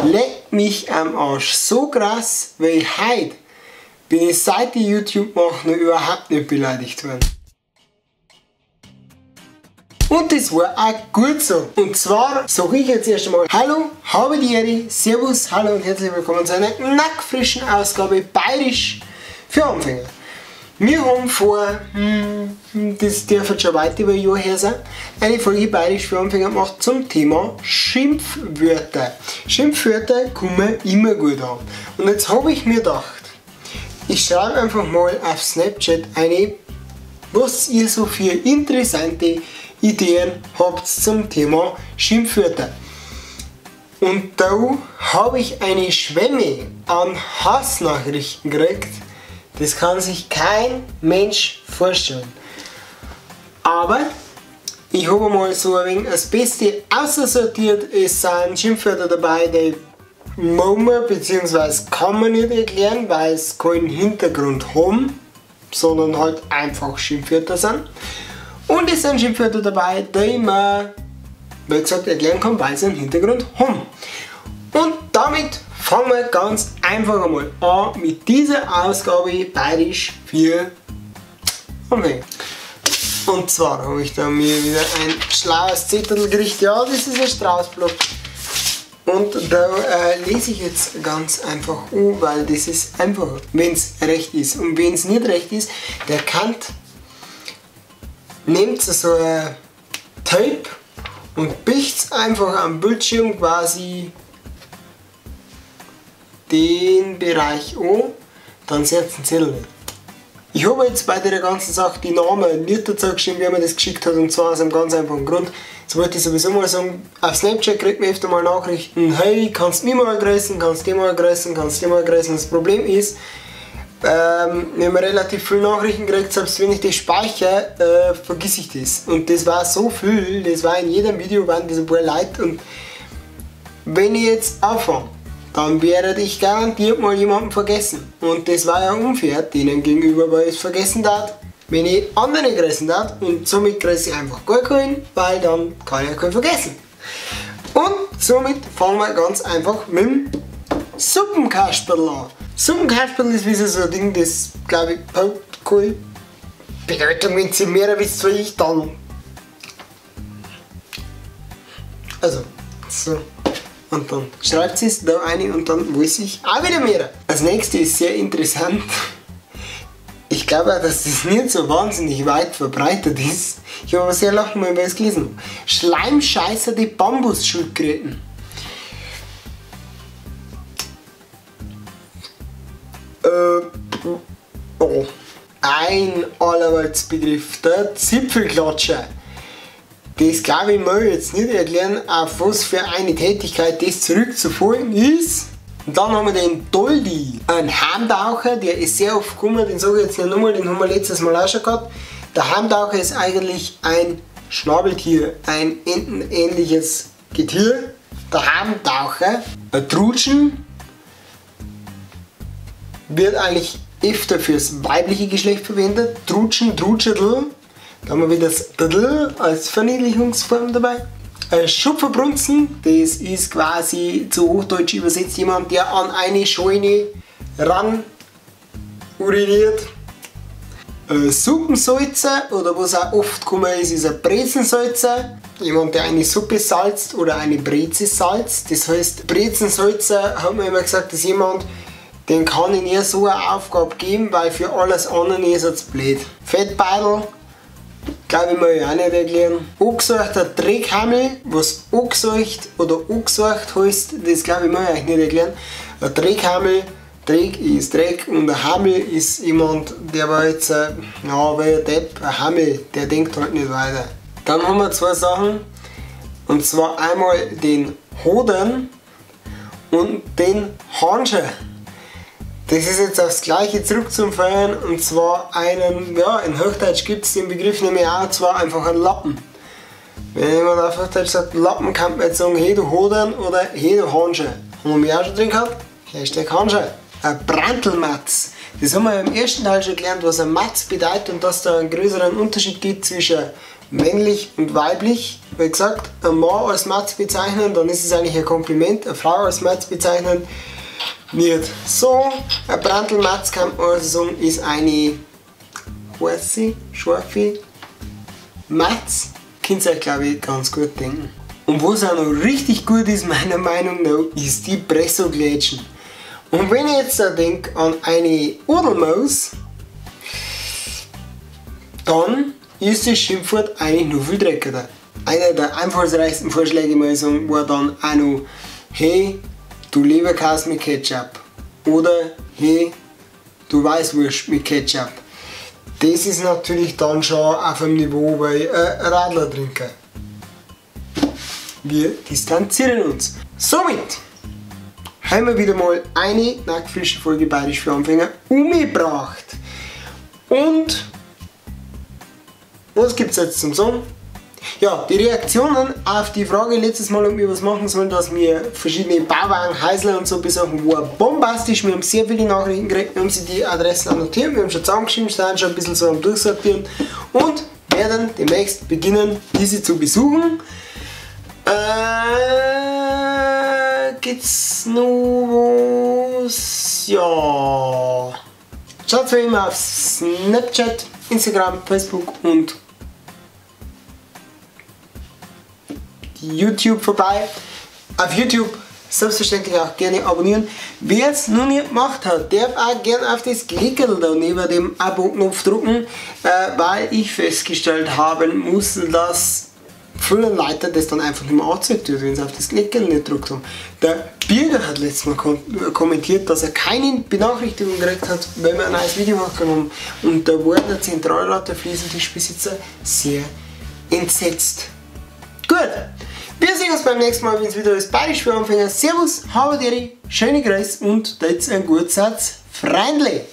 Leck mich am Arsch. So krass, weil ich heute bin ich seit ich YouTube mache noch überhaupt nicht beleidigt worden. Und das war auch gut so. Und zwar sage ich jetzt erst einmal Hallo, habe die Ehre, Servus, Hallo und herzlich willkommen zu einer nackfrischen Ausgabe Bayerisch für Anfänger. Wir haben vor, das darf jetzt schon weit über ein Jahr her sein, eine Folge Bayerisch für Anfänger gemacht zum Thema Schimpfwörter. Schimpfwörter kommen immer gut an. Und jetzt habe ich mir gedacht, ich schreibe einfach mal auf Snapchat eine, was ihr so für interessante Ideen habt zum Thema Schimpfwörter. Und da habe ich eine Schwemme an Hassnachrichten gekriegt. Das kann sich kein Mensch vorstellen. Aber ich habe mal so ein wenig das Beste aussortiert. Es sind Schimpfwörter dabei, die muss man bzw. kann man nicht erklären, weil es keinen Hintergrund haben, sondern halt einfach Schimpfwörter sind. Und es sind Schimpfwörter dabei, die man, wie gesagt, erklären kann, weil sie einen Hintergrund haben. Und damit fangen wir ganz einfach einmal an mit dieser Ausgabe Bayerisch für Anfänger. Und zwar habe ich da mir wieder ein schlaues Zettel gekriegt. Ja, das ist ein Straußblock. Und da lese ich jetzt ganz einfach an, weil das ist einfacher, wenn es recht ist. Und wenn es nicht recht ist, der kann, nehmt so ein Tape und bicht einfach am Bildschirm quasi den Bereich an, dann setzt den Zettel nicht. Ich habe jetzt bei der ganzen Sache die Namen nicht dazu geschrieben, wer mir das geschickt hat, und zwar aus einem ganz einfachen Grund. Jetzt wollte ich sowieso mal sagen, auf Snapchat kriegt man öfter mal Nachrichten, hey, kannst du mich mal grüßen, kannst du dich mal grüßen, kannst du dich mal grüßen. Das Problem ist, wenn man relativ viele Nachrichten kriegt, selbst wenn ich das speichere, vergiss ich das. Und das war so viel, das war in jedem Video, waren das ein paar Leute, und wenn ich jetzt anfange, dann werde ich garantiert mal jemanden vergessen. Und das war ja unfair denen gegenüber, weil ich es vergessen darf, wenn ich andere grüßen darf, und somit grüße ich einfach gar keinen, weil dann kann ich ja keinen vergessen. Und somit fangen wir ganz einfach mit dem Suppenkasperl an. Suppenkasperl ist wie so ein Ding, das glaube ich keine Bedeutung, wenn sie mehr wisst wie ich, dann. Also, so. Und dann schreibt sie es da rein und dann weiß ich auch wieder mehr. Das nächste ist sehr interessant. Ich glaube auch, dass das nicht so wahnsinnig weit verbreitet ist. Ich habe aber sehr lachen müssen, weil ich es gelesen habe. Schleimscheißer, die Bambusschildkröten. Oh. Ein Allerweltsbegriff, der Zipfelklatscher. Das glaube ich mir jetzt nicht erklären, auf was für eine Tätigkeit das zurückzufolgen ist. Und dann haben wir den Doldi, ein Heimtaucher, der ist sehr oft gekommen, den sage ich jetzt nicht nochmal, den haben wir letztes Mal auch schon gehabt. Der Heimtaucher ist eigentlich ein Schnabeltier, ein entenähnliches Getier. Der Heimtaucher, ein Trutschen, wird eigentlich öfter fürs weibliche Geschlecht verwendet. Trutschen, Trutschetl. Da haben wir wieder das Dl als Verniedlichungsform dabei. Ein Schupferbrunzen, das ist quasi zu Hochdeutsch übersetzt jemand, der an eine Scheune ran uriniert. Ein Suppensalzer, oder was auch oft gekommen ist, ist ein Brezensalzer. Jemand, der eine Suppe salzt oder eine Breze salzt. Das heißt, Brezensalzer hat man immer gesagt, dass jemand, den kann ich nie so eine Aufgabe geben, weil für alles andere ist er zu blöd. Fettbeidel, glaube ich, muss ich auch nicht erklären. Angesuchter Dreckhammel, was angesucht oder angesucht heißt, das glaube ich, muss ich euch nicht erklären. Ein Dreckhammel, Dreck ist Dreck und ein Hammel ist jemand, der war jetzt, ja, weil ein Depp, ein Hammel, der denkt halt nicht weiter. Dann haben wir zwei Sachen, und zwar einmal den Hodern und den Hanscher. Das ist jetzt aufs Gleiche zurückzuführen, und zwar einen, ja, in Hochdeutsch gibt es den Begriff nämlich auch, und zwar einfach einen Lappen. Wenn jemand auf Hochdeutsch sagt Lappen, kann man jetzt sagen, hey du Hodern oder hey du Hanscher. Haben wir auch schon drin gehabt? Hashtag Hanscher. Ein Brantelmatz. Das haben wir im ersten Teil schon gelernt, was ein Matz bedeutet und dass da einen größeren Unterschied gibt zwischen Männlich und weiblich. Wie gesagt, ein Mann als Matz bezeichnen, dann ist es eigentlich ein Kompliment. Eine Frau als Matz bezeichnen, nicht so. Ein Brandlmatz kann man also sagen, ist eine heiße, scharfe Matz. Könnt ihr euch, glaube ich, ganz gut denken. Und was auch noch richtig gut ist, meiner Meinung nach, ist die Pressoglätschen. Und wenn ich jetzt da denke an eine Odelmaus, dann ist das Schimpfwort eigentlich nur viel dreckiger. Einer der einfallsreichsten Vorschläge, muss ich sagen, war dann auch noch: Hey, du Leberkäse mit Ketchup. Oder hey, du Weißwurst mit Ketchup. Das ist natürlich dann schon auf einem Niveau, weil ich Radler trinke. Wir distanzieren uns. Somit haben wir wieder mal eine nackfrische Folge Bayerisch für Anfänger umgebracht. Und was gibt's jetzt zum Sagen? Ja, die Reaktionen auf die Frage letztes Mal, ob wir was machen sollen, dass wir verschiedene Bauwagen, Häusler und so besuchen, war bombastisch. Wir haben sehr viele Nachrichten gekriegt, wir haben sie die Adressen annotiert, wir haben schon zusammengeschrieben, sind schon ein bisschen so am Durchsortieren und werden demnächst beginnen, diese zu besuchen. Gibt's noch was? Ja. Schaut wie immer auf Snapchat, Instagram, Facebook und YouTube vorbei. Auf YouTube selbstverständlich auch gerne abonnieren. Wer es noch nicht gemacht hat, darf auch gerne auf das Klickerl da neben dem Abo-Knopf drücken, weil ich festgestellt haben muss, dass viele Leute das dann einfach nicht mehr angezeigt wird, wenn sie auf das Klickerl nicht gedrückt haben. Der Birger hat letztes Mal kommentiert, dass er keine Benachrichtigung gekriegt hat, wenn wir ein neues Video hochgenommen haben. Und da war der Zentralrat der Fliesentischbesitzer sehr entsetzt. Gut, wir sehen uns beim nächsten Mal, wenn es wieder ist Bayerisch für Anfänger. Servus, habe die Ehre, schöne Grüße und jetzt ein guter Satz, Freundle!